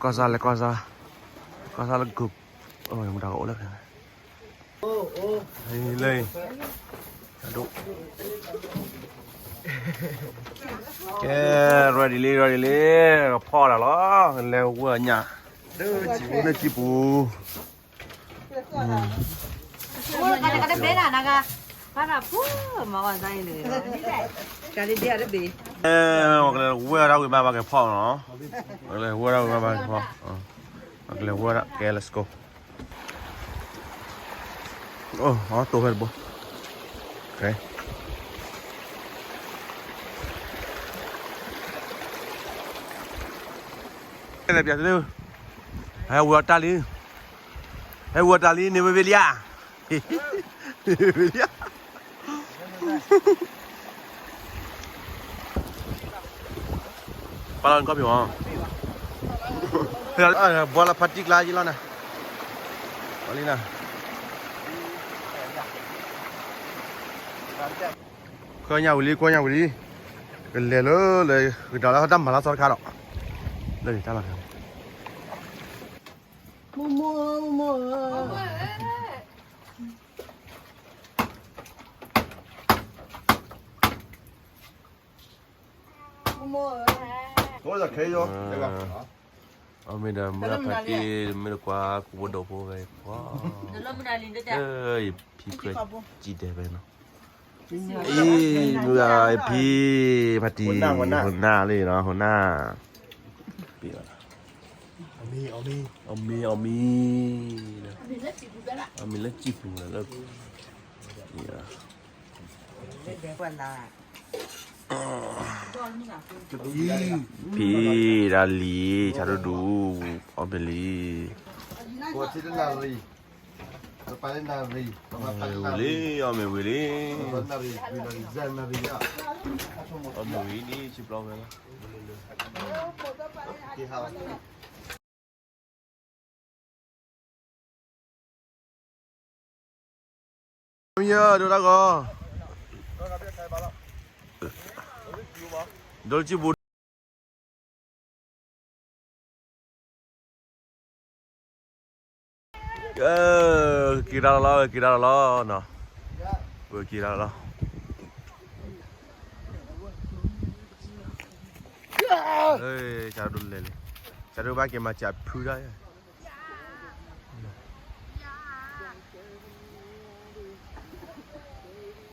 ကီၢ်စၢ်လဲၤကီၢ်စၢ်, ကီၢ်စၢ်လၢဂုၢ်, မတၤကအိၣ်လၢ, လၢ, ကဲ, ready လံ ready လံ, ကဖီၣ်တၢ်လီၤ, လဲၤဝဲညၣ်, လၢကံၢ်ပူၤ ကလဲၤဝဲဒၣ်ဝံၤမး ပကဖီၣ်နီၤ, ကလဲၤဝဲဒၣ်ဝံၤမး ပကဖီၣ်နီၤ, ကလဲၤဝဲဒၣ် ကဲ let's go. အိၣ် အီၣ်တိၢ်ဖဲတဘိ, ကဲ, ဟဲဝံၤအီၣ်တၢ်လံ, ဟဲဝံၤအီၣ်တၢ်လံ န့ၣ်ဝဲဝံၤလံဧါ, ဝံၤလံဧါ. ပာ်လီၤနကီၢ်ပယီၤ, ဘှီလၢဖါတံၢ်ကျါယလီၤနၤ, လီၤလံနၤ, ကီၢ်ညၣ်ဝံၤလံ ကီၢ်ညၣ်ဝံၤလံ, ကလဲၤလၢ လၢ ကဒီးလၢတၢ်မၤလီၤဆီတခါဒီး, လၢတၢ်လီၤ, မိၢ်မိၢ်ဧၢ, မိၢ်မိၢ်ဧၢ. အီၣ်မ့ၤဒီးမုၢ်ဂၢ်ဖါတံၢ် မ့ၢ်တကွၢ် ကူဘိဒိဖိဝဲ, ယဖံဖျၢၣ်စံၣ်ဒဲးဖဲနီၤ, အံၤ မုၢ်ဂၢ်ဖံဖံ ဖါတံၢ် ဟိနၢ်လံနီၤ ဟိနၢ်, အီၣ်မ့ၤ အီၣ်မ့ၤ, အီၣ်မ့ၤလၢစံၣ်ပူၤလၢ ဖံ တၢ်လံၤ ဆၣ်ဒူဒူ, အီၣ်မ့ၤလံ, ဝံၤလံ အီၣ်မ့ၤဝံၤလံ, အီၣ်မ့ၤဝံၤလံ ဆံဘျီဖဲလီၤ. မ့ၢ်ဒိတၢ်ဂီၤ, ဒိလၢစံၣ်ပူၤ, က့ၤတၢ်လီၤလီၤ က့ၤတၢ်လီၤလီၤနီၤ, က့ၤတၢ်လီၤလီၤ, ဆၣ်ဒိလဲၤလံ, ဆၣ်ဒိဘၣ်က့ၤမၤစၢ်ဖုဒၣ်